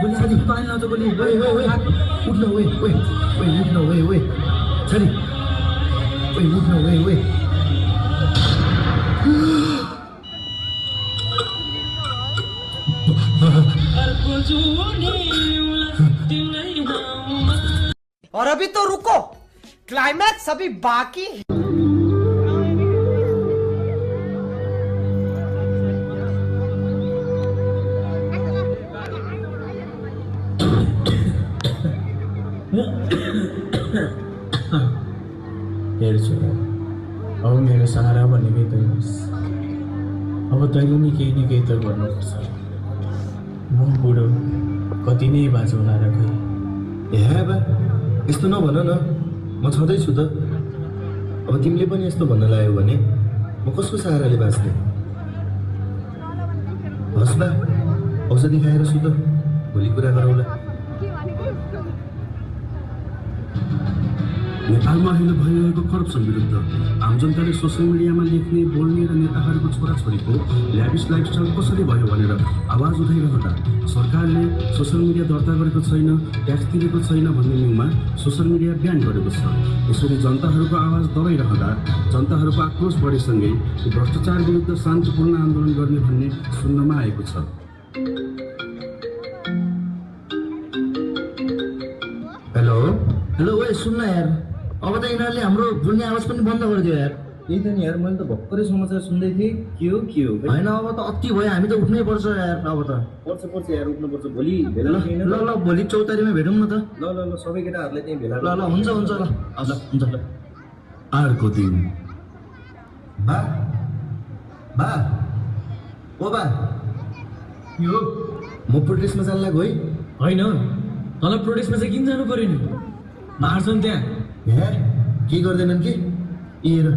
साथी साथी पानी लाउँछ बोली उठ्न उठ्न साथी उठ्न और अभी तो रुको, क्लाइमैक्स अभी बाकी है। अब मेरो सहारा भनेकै तै होस्। अब तैँले नि केही त गर्नुपर्छ। म बुढो कति नै बाँचो होला र खै। ए बा यस्तो नभन न, म छँदैछु त। अब तिमीले पनि यस्तो भन्न लाग्यो भने म कसको सहाराले बाँच्ने? हस् बा, औषधि खाएर सुत, भोलि कुरा गरौँला। नेपालमा अहिले भइरहेको करप्सन विरुद्ध आम जनताले सोसियल मिडियामा लेख्ने बोल्ने र नेताहरूको छोराछोरीको ल्याभिस लाइफस्टाइल कसरी भयो भनेर आवाज उठाइरहँदा सरकारले सोसियल मिडिया दर्ता गरेको छैन, ट्याक्स तिरेको छैन भन्ने न्युमा सोसियल मिडिया ब्यान गरेको छ। यसरी जनताहरूको आवाज दबाइरहँदा जनताहरूको आक्रोश बढेसँगै भ्रष्टाचार विरुद्ध शान्तिपूर्ण आन्दोलन गर्ने भन्ने सुन्नमा आएको छ। हेलो हेलो ओए सुन्न यार, अब त यिनीहरूले हाम्रो बोल्ने आवाज पनि बन्द गरिदियो यार। त्यही त नि यार, मैले त भर्खरै समाचार सुन्दै थिएँ। के हो होइन, अब त अति भयो, हामी त उठ्नै पर्छ यार। अब त पर्छ यार, उठ्नुपर्छ। भोलि भेला ल भोलि 4 तारिखमा भेटौँ न त। ल सबै केटाहरूलाई त्यहीँ भेला। ल हुन्छ ल हुन्छ ल। अर्को दिन बा ओ बा, यो म प्रोटेस्टमा जान लाग्यो है। होइन, तँलाई प्रोटेस्टमा चाहिँ किन जानु पर्यो नि? मार्छन् त्यहाँ। हे के गर्दैनन् कि? ए हेर,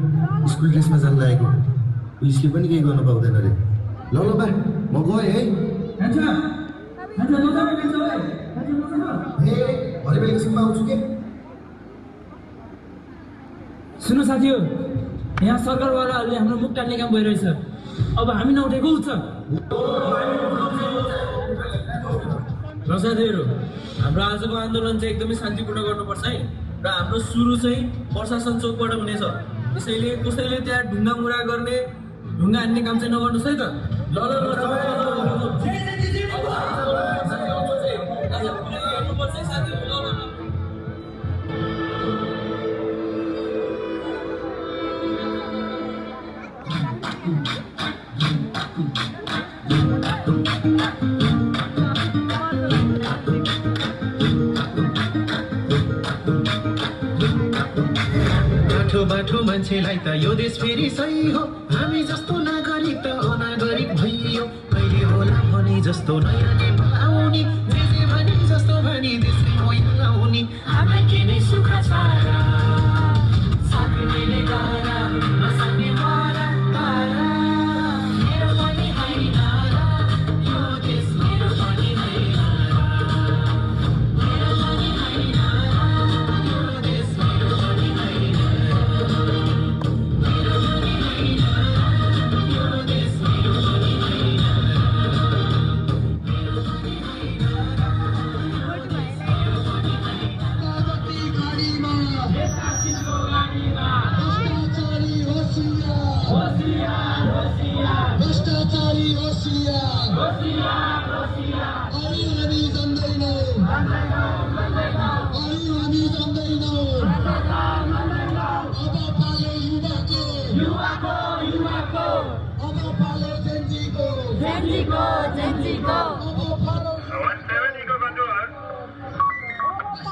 स्कुल ड्रेसमा जान लागेको पुलिसले पनि केही गर्न पाउँदैन अरे। ल बा, म गएँ है। भरे बेलुकासम्म आउँछु के? सुन्नु साथी हो, यहाँ सरकारवालाहरूले हाम्रो मुख टाल्ने काम भइरहेछ। अब हामी नउठेको उच्च र साथीहरू, हाम्रो आजको आन्दोलन चाहिँ एकदमै शान्तिपूर्ण गर्नुपर्छ है। र हाम्रो सुरु चाहिँ प्रशासन चौकबाट हुनेछ। त्यसैले कसैले त्यहाँ ढुङ्गा मुरा गर्ने, ढुङ्गा हान्ने काम चाहिँ नगर्नुहोस् है त। बाठो मान्छेलाई त यो देश फेरि सही हो। हामी जस्तो नागरिक त अनागरिक भइयो। कहिले होला भने जस्तो नयाँ नेपाल आउने, जे भने जस्तो भने देशै होइन आउने। हामीलाई के नै सुख छ र, सक्नेले गर, नसक्ने मर। मेरो पनि होइन र, यो देश मेरो पनि होइन र, मेरो पनि होइन र, यो देश मेरो पनि होइन र।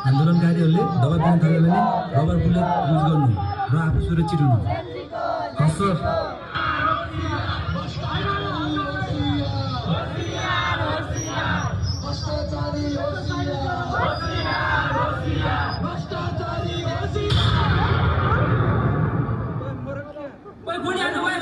आन्दोलनकारीहरूले दबाब दिन थाल्यो भने रबर बुलेट युज गर्नु र आफू सुरक्षित हुनु। गोली हाल्नु भयो।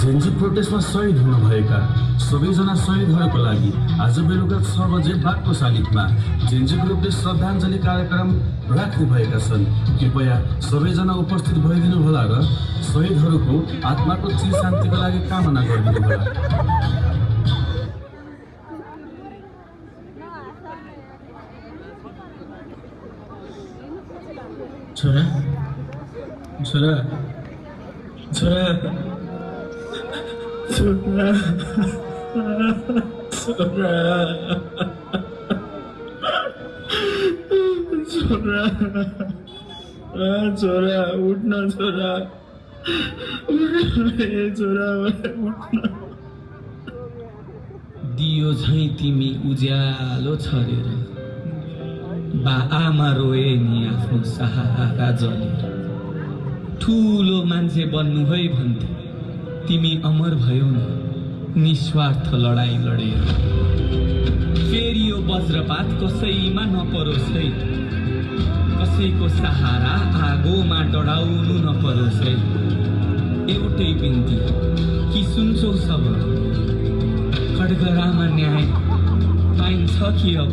जेन्जी प्रोटेस्टमा शहीद हुनुभएका सबैजना शहीदहरूको लागि आज बेलुका 6 बजे बागको शालिगमा जेन्जी ग्रुपले श्रद्धाञ्जली कार्यक्रम राख्ने भएका छन्। कृपया सबैजना उपस्थित भइदिनु होला र शहीदहरूको आत्माको चिर शान्तिको लागि कामना गरिदिनु होला। छोरा छोरा छोरा छोरा छोरा छोरा छोरा उठ्न छोरा छोरा उठ्न। दियो झै तिमी उज्यालो छरेर बा आमा रोए नि आफ्नो सहारा जलेर। ठुलो मान्छे बन्नु है भन्थे तिमी अमर भयो न निस्वार्थ लडाई लडेर। फेरि यो वज्रपात कसैमा नपरोस् है, कसैको सहारा आगोमा डढाउनु नपरोस् है। एउटै बिन्ती कि सुन्छौ सब खड्गरामा न्याय पाइन्छ कि अब